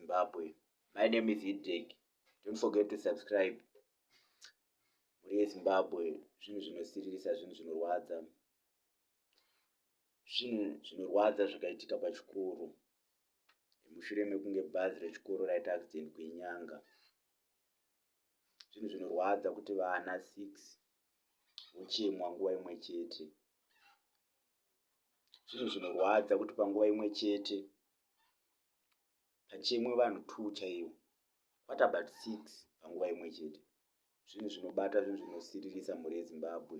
yeZimbabwe. My name is Hidek. Don't forget to subscribe. Mhuri yeZimbabwe, zvinhu zvinosiririsa, zvinhu zvinorwadza. Zvinhu zvinorwadza zvakaitika pachikoro mushure mekunge bhazi rechikoro raita accident kuInyanga. Zvinhu zvinorwadza kuti vana 6 vochemwa nguva imwe chete. Zvinhu zvinorwadza kuti panguva imwe chete pachemwe vanhu 2 chaivo. What about 6 panguva imwe chete? Zvinhu zvinobata, zvinhu zvinosiririsa mhuri yeZimbabwe.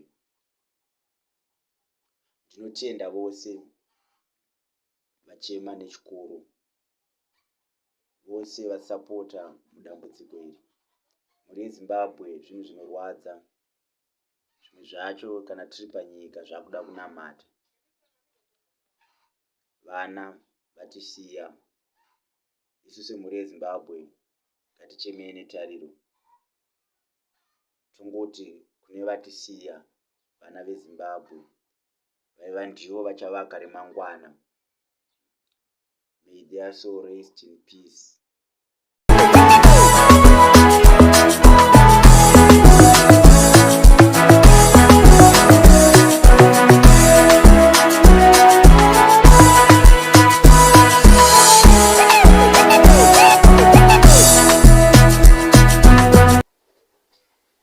Ndinotenda vose vachema nechikoro, vose vasapota mudambudziko iri. Mhuri yeZimbabwe, zvinhu zvinorwadza. Zvimwe zvacho kana tiri panyika zvakuda kunamata. Vana vatisiya, isu semhuri yeZimbabwe ngatichemei netariro. Tongoti kune vatisiya vana veZimbabwe vaiva ndivo vachavaka remangwana. May their soul rest in peace.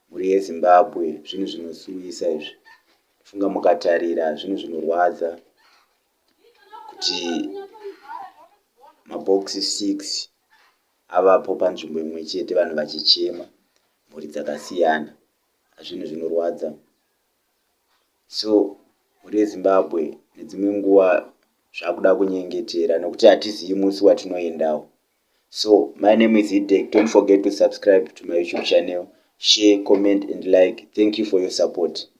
Mhuri yeZimbabwe, zvinhu zvinosuwisa izvi. Funga mukatarira zvinhu zvinorwadza kuti mabhokisi 6 avapo panzvimbo imwe chete vanhu vachichema mhuri dzakasiyana. Zvinhu zvinorwadza. So mhuri yeZimbabwe nedzimwe nguva zvakuda kunyengetera nekuti hatizivi musi watinoendawo. So my name is Hidek. Don't forget to subscribe to my YouTube channel, share, comment and like. Thank you for your support.